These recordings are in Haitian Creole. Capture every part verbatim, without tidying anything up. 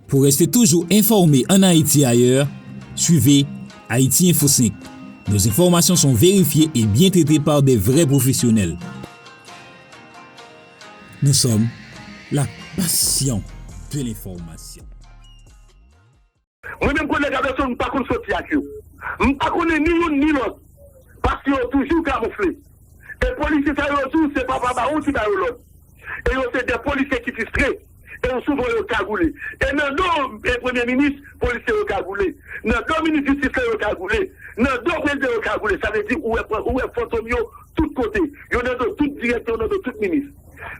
Pour rester toujours informé en Haïti et ailleurs, suivez Haïti Info cinq. Nos informations sont vérifiées et bien traitées par des vrais professionnels. Nous sommes la passion de l'information. Mwen menm konnen Gaberson, m pa konn soti ak yo. M pa konnen ni youn ni lòt. Paske yo toujou kamoufle. E polisye sa yo tou, se papa Bawon ki ba yo lòd. E yo se de polisye ki fistre. E yo souvan yo kagoule. E nan do e premye minis, polisye yo kagoule. Nan do minis jistis la, yo kagoule. Nan do prezidan, yo kagoule. Sa vle di, ou wè, ou wè fantom yo tout kote. Yo nan do tout direktè, yo nan do tout minis.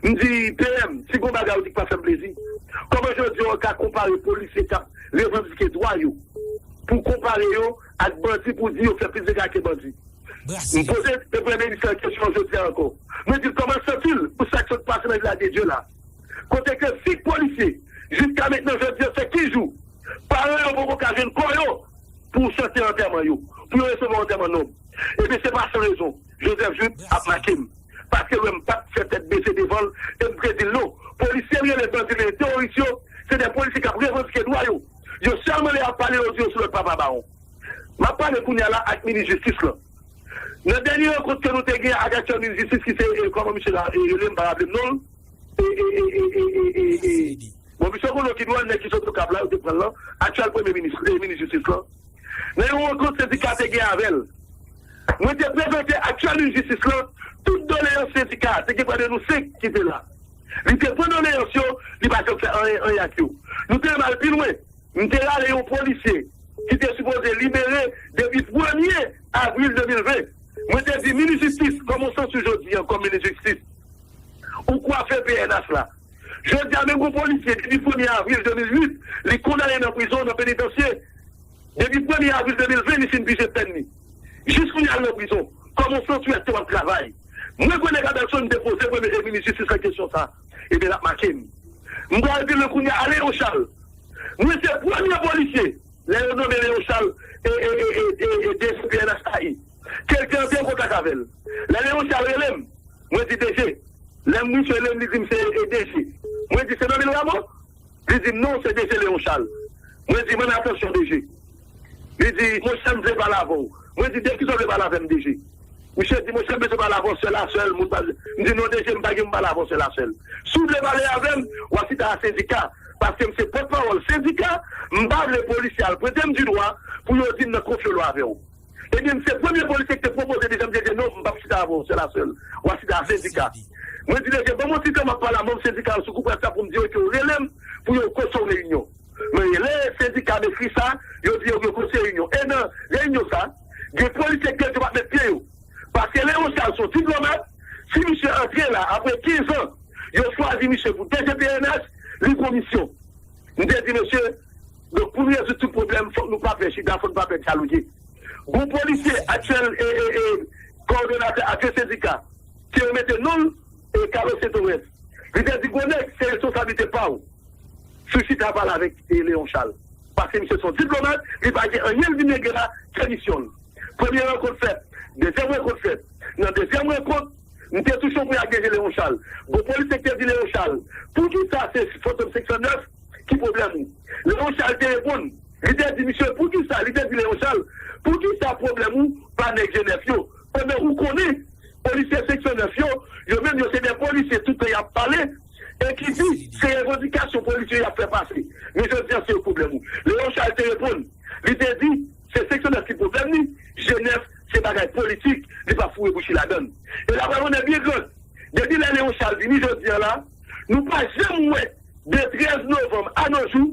M di, P M, si gon bagay ou di k pa fè m plezi, kòman jodi a w ka konpare polisye k ap revandike dwa yo pou konpare yo ak bandi pou di yo fè plis dega ke bandi? M poze premye minis lan kesyon jodi a ankò. Mwen di l kòman l santi l pou sa k sot pase nan Vilaj de Dye la. Kote ke senk polisye, jiska mentnan jodi a fè kenz jou, paran yo poko ka jwenn kò yo pou chante antèman yo, pou yo resevwa antèman nòb. Ebyen se pa san rezon Joseph Jouthe ap make m. Paske l wè m pa t fè tèt bese devan l, e m te di l non. Polisye l rele bandi l rele teworis yo, se de polisye k ap revandike dwa yo. Yo sèlman lè y ap pale yo di yo sou lòd papa Bawon. M ap pale kounye a la ak minis jistis lan. Nan dènye rankont ke nou te gen ak aktyèl minis jistis ki se, e, kòman misye la, e, rele m pa raple m non l. E, e, e, e, e, e, e, e. Bon, misye konnen ki dwàn nèg ki sot Okap la, yo te pran l lan, aktyèl premye minis, e, minis jistis lan. Nan yon rankont sendika te gen avè l. Mwen te prezante aktyèl minis jistis lan tout doleyans sendika a, te gen prè de nou senk ki te la. Li te pran doleyans yo, li pa janm fè anyen, anyen ak yo. Nou te menm al pi lwen. M te rale yon polisye ki te sipoze libere depi premye avril de mil ven. Mwen te di minis jistis, kòman w santi w jodi a kòm minis jistis? Ou kwafe P N H la. Jodi a menm gon polisye depi premye avril de mil uit, li kondane nan prizon, nan penitansye. Depi premye avril de mil ven, li fin pije pèn li. Jis kounye a l nan prizon. Kòman w santi w èske w ap travay? Mwen kwè nèg Abelson te poze premye e minis jistis lan kesyon sa. Ebyen l ap make m. M pral pi lwen kounye a, Léon Charles. Mwen se premye polisye, lè yo nonmen Léon Charles e, e, e, e, e, e D G P N H A I, ke l te antre an kontak avè l. Lè Léon Charles rele m, mwen di D G. Lè misye rele m, li di m se, e, D G. Mwen di se nonmen l Rameau? Li di m non, se D G Léon Charles. Mwen di mande atansyon D G. Li di monchè, m vle pale avè w. Mwen di de kisa w vle pale avè m D G? Misye di monchè, m bezwen pale avè w sèl a sèl, moun pa vle. M di non D G, m pa gen pou m pale avè w sèl a sèl. Si w vle pale avè m, w a chita a sendika. Paske m se pòtpawòl sendika, m pa vle polisye al pwente m di dwa pou yo di m nan konfyo lwa avè w. Ebyen, m se premye polisye ki te pwopoze deja, m te di non, m p ap chita avè w sèl a sèl. W a chita a sendika. Mwen di deja, ban m yon ti tan, m ap pale a manm sendika yo sou kou près la pou m di yo ke yo rele m pou yo koze yon reyinyon. Mwen rele sendika m ekri sa, yo di yo gen koze reyinyon. E nan reyinyon sa, gen polisye ki te di yo p ap met pye yo. Paske Léon Charles se yon diplomat, si misye antre la apre kenz an, yo chwazi misye pou D G P N H, li pran misyon. M te di mesye, donk pou n rezoud tout pwoblèm, fòk nou pa pè chita, fòk nou pa pè dyalouge. Gon polisye aktyèl e, e, e, kowòdonatè adjwen sendika, ke yo mete non l, e, Carlos Saint-Orens. Li te di gwo nèg, se responsablite pa w si w chita pale avèk, e, Léon Charles. Paske misye se yon diplomat, li pa gen anyen l vin regle la ke misyon l. Premye rankont fèt, dezyèm rankont fèt. Nan dezyèm rankont, m te touche yon pwen ak D G Léon Charles. Gon polisye ki te di Léon Charles, poukisa se Fantom senk san nèf ki pwoblèm ou? Léon Charles te reponn, li te di misye, poukisa, li te di Léon Charles, poukisa pwoblèm ou pa nèg G nèf yo? Pandan ou konnen, polisye senk san nèf yo, yo menm yo se de polisye tout tan y ap pale, e ki di se revandikasyon polisye y ap fè pase. Men jodi a se yo k pwoblèm ou. Léon Charles te reponn, li te di, se senk san nèf ki pwoblèm li, G nèf se bagay politik, li p ap foure bouch li ladann. E l ap rann byen gran. Depi lè Léon Charles vini jodi a la, nou pa janm wè de trèz novanm a nos jours,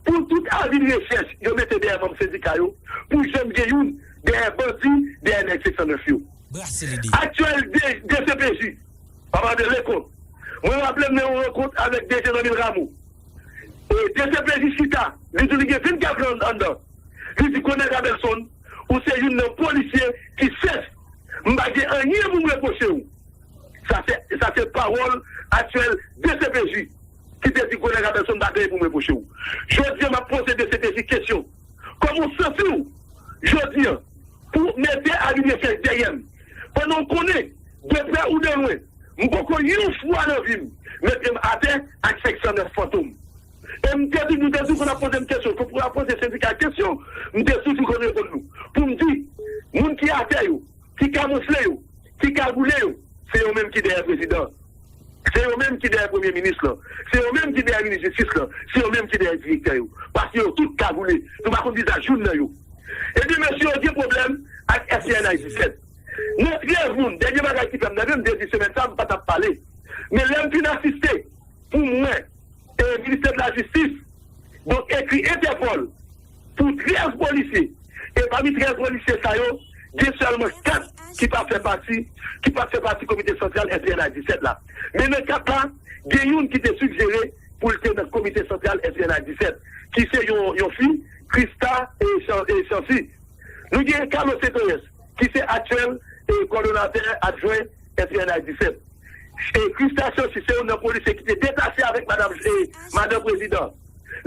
pou tout avi de rechèch yo mete dèyè manm sendika yo, pou janm gen youn dèyè bandi, dèyè nèg senk san nèf yo. Aktyèl D C P J, papa de Lekont. Mwen raple m nan yon rankont avèk D G Nanmil Rameau. E D C P J chita, li di li gen vennkat an anndan. Li di, Konèg Abelson, ou se youn nan polisye ki sèch. M pa gen anyen pou m repwoche w. Sa se, sa se pawòl aktyèl D C P J ki te di Konèg Abelson pa gen anyen pou m repwoche w. Jodi a, m ap poze D C P J kesyon. Kòman w santi w jodi a pou mete avi de rechèch dèyè m? Pandan w konnen, de prè ou de lwen, m poko yon fwa nan vi m met pye m atè ak senk san nèf Fantom. E m te toujou, te toujou konn ap poze m kesyon. Pou ap poze sendika kesyon, m te toujou konn reponn nou. Pou m di, moun ki atè yo, ki kamoufle yo, ki kagoule yo, se yo menm ki dèyè prezidan. Se yo menm ki dèyè premye minis lan. Se yo menm ki dèyè minis jistis lan. Se yo menm ki dèyè direktè yo. Paske yo tout kagoule. Nou pa konn vizaj youn nan yo. Ebyen, mesye yo gen pwoblèm ak S N I disèt. Nan trèz moun, dènye bagay ki fè m nève, m te di semèn sa, m pa t ap pale. Men lè m fin asiste, pou mwen, e ministè de la jistis, donk ekri Entèpòl pou trèz polisye. E pami trèz polisye sa yo, gen sèlman kat ki pa fè pati, ki pa fè pati komite santral S N I disèt la. Men nan kat la, gen youn ki te sijere pou l te nan komite santral S N I disèt, ki se yon, yon fi, Krista e Chan-, e Chancy. Nou gen Carlos Setoyes, ki se aktyèl e kòdonatè adjwen S N I disèt. E Krista Chancy se youn nan polisye ki te detache avèk madanm, e madanm prezidan.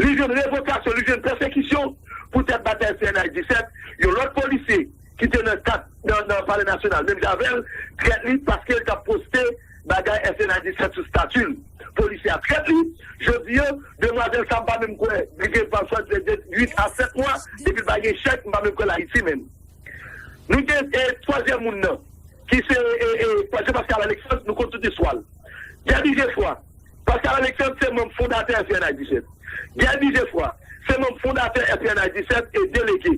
Li jwenn revokasyon, li jwenn pèsekisyon poutèt batay S N I disèt. Yon lòt polisye ki te nan kat, nan, nan Palè Nasyonal, menm jan avè l, trèt li paske l t ap poste bagay S N I disèt sou stati l. Polisye a trèt li. Jodi a, demwazèl sa m pa menm kwè, li gen paswa de, de uit a sèt mwa, depi l pa gen chèk, m pa menm kwè l Ayiti menm. Nou gen, e, twazyèm moun nan, ki se, e, e, Jean Pascal Alexandre, nou konn tout istwa l. Guerby Geffroy. Pascal Alexandre se manm fondatè S N I disèt. Guerby Geffroy se manm fondatè S N I disèt e delege.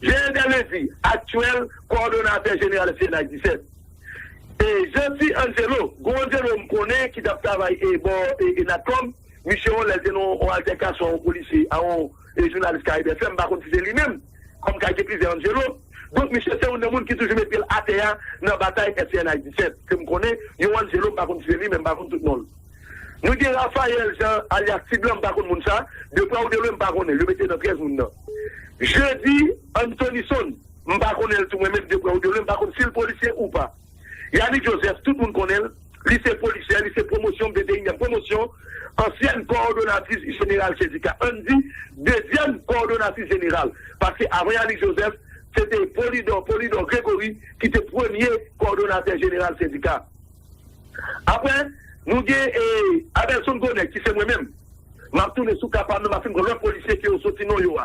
Jean Elder Lundi, aktyèl kòdonatè jeneral S N I disèt. E Jeanty Angelo, gwo Angelo m konnen ki t ap travay e bò e, e Natcom, misye yon lè l te nan yon altèkasyon a yon polisye, a yon e jounalis Karayib F M, m pa konn si se li menm, kòm ka gen plizyè Angelo. Donk, misye se youn nan moun ki toujou mete l atè a nan batay S N I disèt. Ke m konnen, yon Angelo, m pa konn si se li menm, m pa konn tout non l. Nou gen Raphaël Jean, alyas Ti Blan, m pa konn moun sa, de prè ou de lwen, m pa konnen, yo mete nan trèz moun nan. Jeudi Anthonyson, m pa konnen l tou mwen menm, de prè ou de lwen, m pa konn si l polisye ou pa. Yanick Joseph, tout moun konnen l, li se polisye, li se pwomosyon, venteyinyèm pwomosyon, ansyèn kowòdonatris jeneral sendika, ann di, dezyèm kowòdonatris jeneral. Paske avan Yanick Joseph, se te Polidor, Polidor Gregory ki te premye kowòdonatè jeneral sendika. Apre, nou gen, e, Abelson Gonec, ki se mwen menm. M ap tounen sou ka pa m nan, m ap fin pran lòt polisye ke yo soti non yo a.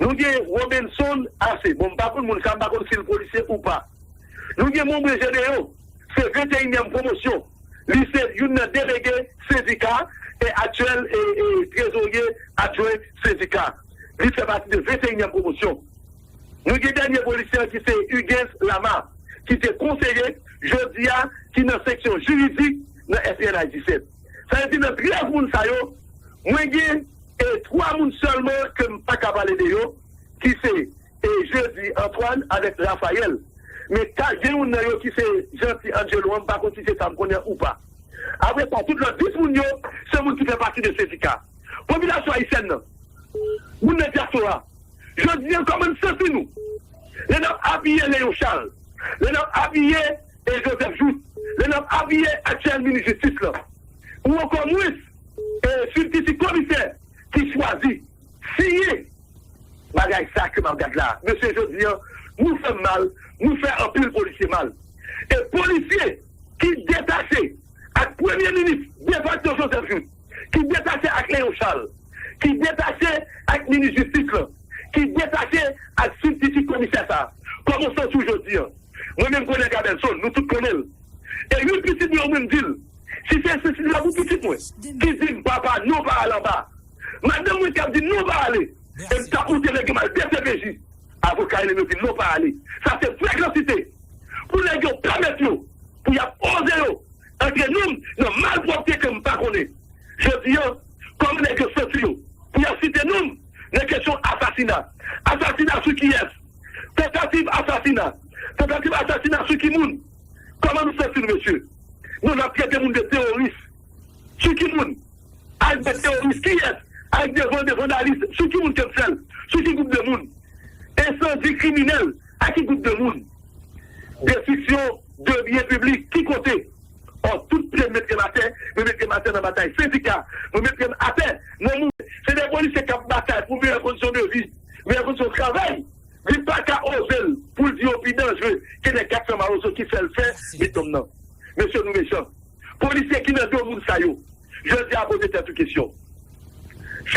Nou gen Robenson Ase. Bon, m pa konn moun sa, m pa konn si l polisye ou pa. Nou gen Monbre Gedeon, se venteyinyèm pwomosyon. Li se youn nan delege sendika e aktyèl e, e trezorye adjwen sendika. Li fè pati de venteyinyèm pwomosyon. Nou gen dènye polisye an ki se Huguens Lama, ki te konseye, jodi a, ki nan seksyon jiridik nan S N I disèt. Sa vle di nan trèz moun sa yo, mwen gen, e, twa moun sèlman ke m pa ka pale de yo, ki se, e, Jeudi Antoine avèk Raphaël. Men ka, gen youn nan yo ki se Jeanty Angelo an, m pa konn si se sa m konnen ou pa. Apre sa, tout lòt dis moun yo, se moun ki fè pati de sendika. Popilasyon ayisyèn nan, moun nan dyaspora, jodi a, kòman n santi nou? Lè n ap apiye Léon Charles, lè n ap apiye, e, Joseph Jouthe, lè n ap apiye aktyèl minis jistis lan, ou ankò mwens, e, sibtiti komisè ki chwazi siyen bagay sa ke m ap gad la. Mesye, jodi a, nou fè m mal, nou fè anpil polisye mal. E polisye ki detache ak premye minis defakto Joseph Jouthe, ki detache ak Léon Charles, ki detache ak minis jistis lan, ki detache ak sibtiti komisè sa a. Kòman w santi w jodi a? Mwen menm konnen Abelson, nou tout konnen l. E youn pitit mwen, ou menm di l, si se, se, se la pou pitit mwen, ki di m, "Papa, non pa al anba." Madanm mwen k ap di m, "Non pa ale." E m t ap monte nèg yo m al D C P J. Avoka yo, yo di m, "Non pa ale." Sa se vrè gran site. Pou nèg yo pèmèt yo, pou y ap oze yo antre non m nan malpwòpte ke m pa konnen. Jodi a, kòman nèg yo santi yo pou y ap site non m nan kesyon asasina? Asasina sou kiyès? Tantativ asasina. Tantativ asasina sou ki moun? Kòman nou santi nou, mesye? Nou, n ap trete moun de teworis. Sou ki moun? Ak de teworis, kiyès? Ak de van-, de vandalis, sou ki moun ke m fè l? Sou ki gwoup de moun? Ensandi kriminèl, ak ki gwoup de moun? Destriksyon de byen piblik, ki kote? Ò, tout pye m mete m atè, mwen mete m atè nan batay sendika, mwen mete m atè nan moun. Se de polisye k ap batay pou meyè kondisyon de vi, meyè kondisyon travay. Li pa ka oze l pou l di yo pi danjre ke nèg kat san mawozo ki fè l fè beton nan. Mesye, nou mechan. Polisye ki nan do moun sa yo, jodi a poze tèt ou kesyon.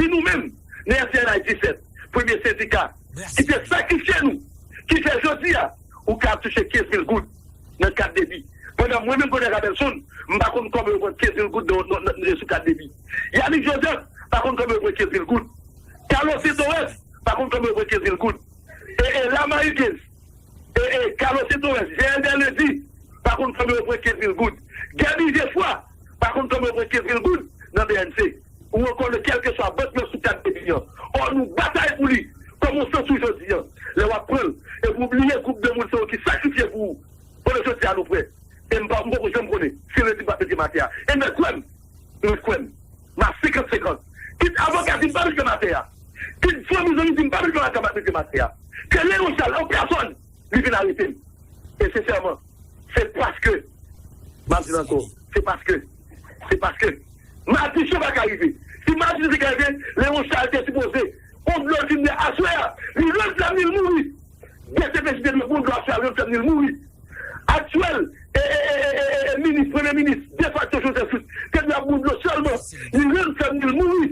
Si nou menm, nan F D N I disèt, premye sendika, ki te sakrifye nou, ki fè jodi a, ou ka ap touche kenz mil goud nan kat debi. Pandan mwen menm, Gonèg Abelson, m pa konn kòman yo pran kenz mil goud nan, nan, nan, nan, sou kat debi. Yanick Joseph pa konn kòman yo pran kenz mil goud. Carlos Torres pa konn kòman yo pran kenz mil goud. E, e Lamarikens, e, e Carlos Torres, Jean Elder Lundi pa konn kòman yo pran kenz mil goud. Gaby Geffroy pa konn kòman yo pran kenz mil goud nan B N C. Ou ankò nan kèlkeswa bank nan sou kat debi an. Ò, nou batay pou li. Kòman w santi w jodi an? Lè w ap pran l, epi w bliye gwoup de moun sa yo ki sakrifye pou ou. Konnen jodi a nou prè. E m pa, m poko janm konnen si Redi p ap mete m atè a. E mèt kwè m, mèt kwè m. M a senkant senkant. Kit avoka di m pa mete m atè a. Kit fanmi zanmi di m pa mete m atè a, m ap mete m atè a. Ke Leon Charles an pèsòn, li vin arete m. E sensèman, se paske, m ap di l ankò, se paske, se paske, madichon pa ka rive. Si madichon te ka rive, Leon Charles te sipoze, on dlo l fin de aswè a, li rann flanm li, l mouri. D C P J te dwe pran dlo aswè a, rann flanm li, l mouri. Aktyèl, e, e, e, e, e, e, minis, premye minis, defakto Joseph Jouthe, te dwe ap bout dlo sèlman. Li rann flanm li, l mouri.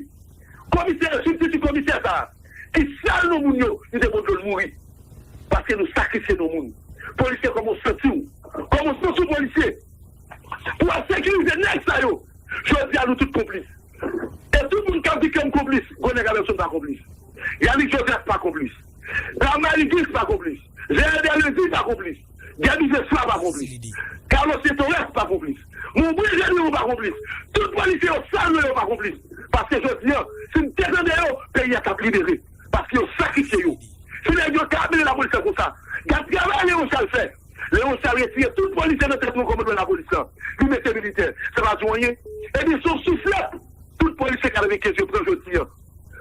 Komisè, sibtiti komisè sa a, ki sal non moun yo, li te bon dlo l mouri. Paske nou sakrifye non moun. Polisye, kòman w santi w? Kòman w santi w, polisye? Pou w ap sekirize nèg sa yo. Jodi a, nou tout konplis. E tout moun k ap di ke m konplis, Gonèg Abelson pa konplis. Yanick Joseph pa konplis. Lamarikens pa konplis. Jean Elder Lundi pa konplis. Gaby Geffroy pa konplis. Carlos Torres pa konplis. Monbrun Généraud pa konplis. Tout polisye yo, sal non yo pa konplis. Paske jodi a, si n te tande yo, peyi a t ap libere. Paske yo sakrifye yo. Si nèg yo ka mele lapolis la konsa, gad travay Leon Charles fè. Leon Charles retire tout polisye nan tèt nou kòmandman lapolis la. Li mete militè. Sa pa di w anyen. Ebyen, se yon souflèt. Tout polisye katrevenkenz yo pran jodi a.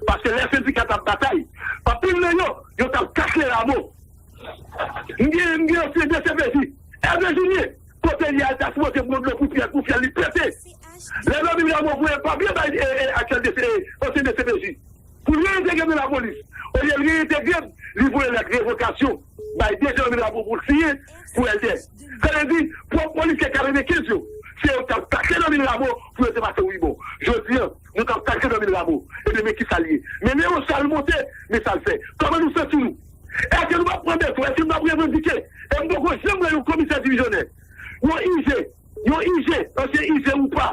Paske lè sendika t ap batay, anpil nan yo, yo t ap kase lamo. M gen, m gen ansyen D C P J, Hervé Julien, kote li al ta sipoze pran dlo pou fyèl, pou fyèl li pete. Lè Dominique Rameau voye papye bay, e, e, aktyèl D C, e, ansyen D C P J, pou l reyentegre nan lapolis. Olye l reyentegre, li voye lèt revokasyon bay D J Dominique Rameau pou l siyen pou L D. Sa vle di, pwòp polisye katrevenkenz yo, se yo k t ap takle Dominique Rameau pou yo te pase wi bon. Jodi a, nou t ap takle Dominique Rameau. Ebyen, men kisa l ye. Men Leon Charles monte, men sa l fè. Kòman nou santi nou? Èske nou p ap pran beton? Èske nou p ap revandike? E m poko janm wè yon komisè divizyonè, yon I G, yon I G, ansyen I G ou pa,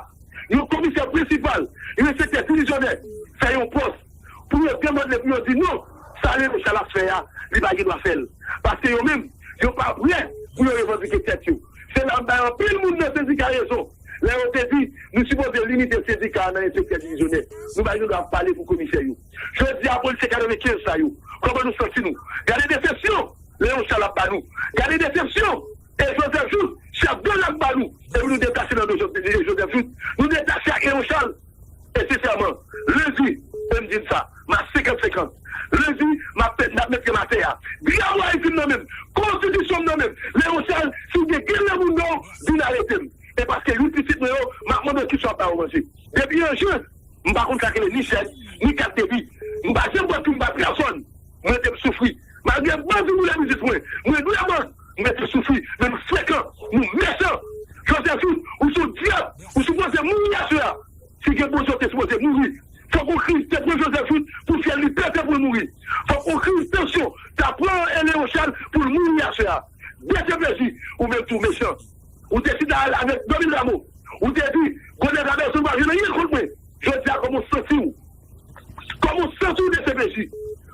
yon komisè prensipal, yon enspektè divizyonè, fè yon pòs pou yo demande, pou yo di non, sa Leon Charles ap fè a, li pa gen dwa fè l. Paske yo menm, yo pa prè pou yo revandike tèt yo. Se la m bay anpil moun nan sendika rezon. Lè yo te di, nou sipoze limite sendika a nan enspektè divizyonè. Nou pa gen dwa ap pale pou komisè yo. Jodi a, polisye katrevenkenz sa yo, kòman nou santi nou? Gade desepsyon Leon Charles ap ba nou. Gade desepsyon e Joseph Jouthe, chèf gang la, ap ba nou. Epi nou detache nan do Joseph Jouthe. Nou detache ak Leon Charles. E sensèman, lendi, e m di n sa, m a senkant senkant. Lendi, m ap, m ap met pye m atè a. Drapo Ayiti m nan men m. Konstitisyon m nan men m. Leon Charles, si w gen grenn nan bounda w, vin arete m. E paske youn pitit mwen yo, m ap mande w kisa w ap ba yo manje. Depi an jen, m pa konn sa k rele ni chèk, ni kat debi. M pa janm pran kou m ba pèsòn. Mwen te soufri. Malgre bandi boule biznis mwen, mwen vrèman, mwen te soufri. Men nou frekan, nou mechan. Joseph Jouthe, ou se yon dyab, ou sipoze mouri aswè a. Si gen Bondye, w te sipoze mouri. Fòk yon kriz te pran Joseph Jouthe pou fyèl li pete pou l mouri. Fòk yon kriz tansyon ta pran Leon Charles pou l mouri aswè a. D C P J, ou menm tou mechan. Ou te chita al avèk Dominique Rameau. Ou te di, Gonèg Abelson pa jwenn anyen kont mwen. Jodi a, kòman w santi w? Kòman w santi w, D C P J,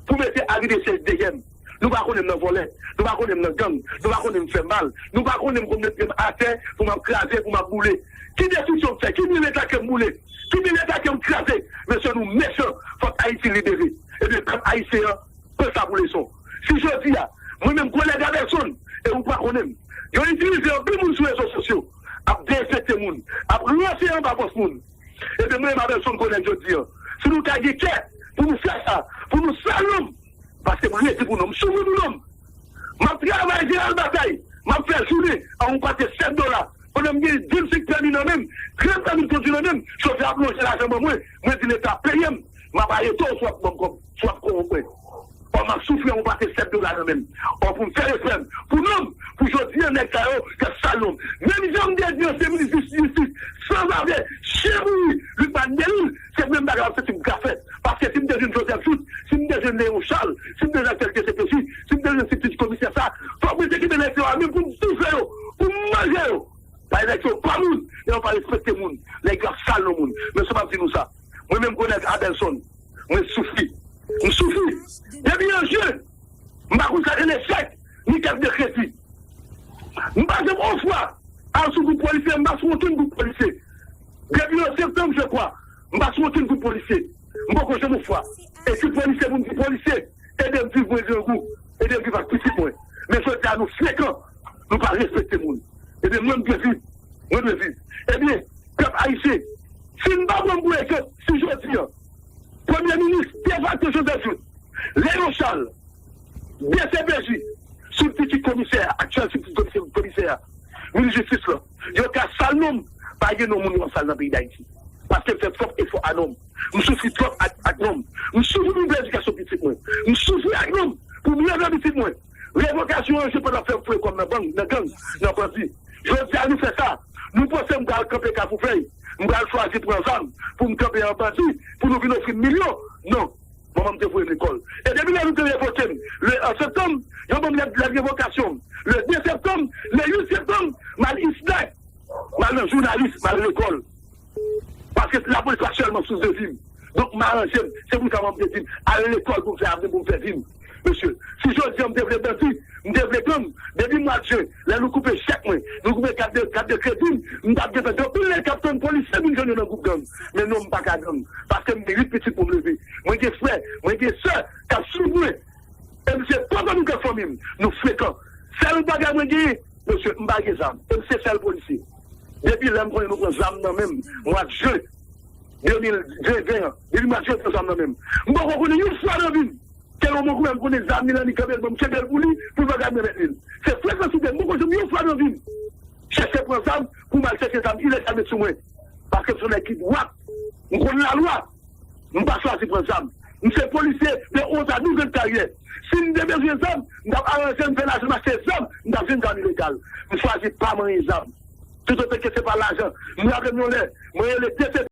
pou mete Harry Deschênes dèyè m? Nou pa konnen m nan vòlè. Nou pa konnen m nan gang. Nou pa konnen m fè mal. Nou pa konnen m konn met pye m atè pou m ap kraze, pou m ap boule. Ki destriksyon m fè? Ki milye eta ke m boule? Ki milye eta ke m kraze? Mesye, nou mechan. Fòk Ayiti libere. Ebyen, pèp ayisyen an, pran sa pou leson. Si jodi a, mwen menm, Gonèg Abelson, e ou pa konnen m, yo itilize anpil moun sou rezo sosyo, ap derespekte moun, ap ranse anba pòs moun. Ebyen, mwen menm, Abelson Gonèg, jodi a, si nou ta gen kè pou nou fè sa, pou nou sal non m, paske m redi pou non m, m soufri pou non m. M ap travay, jeneral Batay, m ap fè jounen a yon pate sèt dola. Pandan m gen vennsenk pèmi nan men m, trant pèmi kondwi nan men m, chofè ap lonje lajan ban mwen, mwen di Leta peye m, m ap arete w si w ap ban m kòb, si w ap kòwonp mwen. Ò, m ap soufri a yon pate sèt dola nan men m. Ò, pou m fè respè m pou non m, pou jodi a nèg sa yo, y ap sal non m. Menm jan m te di ansyen minis jistis, sanzave, chen mouri, Lucmane Delille, se menm bagay la m santi m ka fè. Paske Paske si m te jwenn Joseph Jouthe, si m te jwenn Léon Charles, si m te jwenn Axel D C P J, si m te jwenn sibtiti komisè sa, fòk mwen te kenbe nèg yo a men pou m toufe yo, pou m manje yo. Paske nèg yo pa moun, nèg yo pa respekte moun, nèg yo ap sal non moun. Men se pa m di nou sa. Mwen menm, Gonèg Adelson, mwen soufri. M soufri. Depi an jen, m pa konn sa rele chèk, ni kart de kredi. M pa janm on fwa al sou gwoup polisye, m pa sou okenn gwoup polisye. Depi an septanm, je crois, m pa sou okenn gwoup polisye. M poko janm on fwa. E si polisye pou m di polisye, ede m viv mwen grangou, ede m viv ak pitit mwen. Men jodi a nou frekan, nou pa respekte moun. Ebyen mwen m dwe viv, mwen dwe viv. Ebyen, pèp ayisyen, si n pa pran m pou egzanp, si jodi a, premye minis defakto Joseph Jouthe, Léon Charles, D C P J, sibtiti komisè, aktyèl sibtiti komisè, komisè a, minis jistis la, yo ka sal non m, pa gen non moun yo ap sal nan peyi Dayiti. Paske m fè twòp efò a non m. M soufri twòp ak, ak non m. M soufri pou m pran edikasyon pitit mwen. M soufri ak non m pou m leve pitit mwen. Revokasyon an, je pa t ap fè m foure kò m nan bang, nan gang, nan bandi. Jodi a nou fè sa. Nou panse m pral kanpe Kafou Fèy, m pral chwazi pran zam pou m kanpe an bandi, pou nou vin ofri m milyon. Non. Manman m te voye m lekòl. E depi lè nou te revoke m, le en septanm, yo ban m lèt, lèt revokasyon m. Le de septanm, le uit septanm, m al ISDEC, m al nan jounalis, m al lekòl. Paske lapolis pa sèlman sous de vi m. Donk, m aranje m. Se pou sa manman m te di m, al lekòl pou m fè avni, pou m fè vi m. Mesye, si jodi a m te vle bandi, m te vle gang, depi mwa jen, lè nou koupe chèk mwen, nou koupe kat de, kat de kredi m, m t ap gentan gen anpil nèg k ap tann polisye vin jwenn yo nan gwoup gang. Men non, m pa ka gang, paske m gen uit pitit pou m leve. Mwen gen frè, mwen gen sè k ap swiv mwen. E m se papa nou k ap fanmi m, nou frekan. Sèl bagay mwen genyen, mesye, m pa gen zam. E m se sèl polisye. Depi lè m konnen nou pran zam nan men m, mwa jen de mil ven an, depi mwa jen pran zam nan men m. M poko konnen yon fwa nan vi m. Ke yon moun konnen m konnen zam li nan li, kanpe l ban m, kenbe l pou li, pou l pa ka remèt li l. Se frekans ou gen, m poko janm yon fwa nan vi m chèche pran zam pou m al chèche zam ilegal met sou mwen. Paske m se yon nèg ki dwat, m konn lalwa, m pa chwazi pran zam. M se polisye de onz a douz an de karyè. Si m te bezwen zam, m t ap aranje m fè lajan m achte zam, m t ap jwenn zam ilegal. M chwazi pa manyen zam. Toutotan ke se pa lajan, m raple m yon lè, mwen rele D C P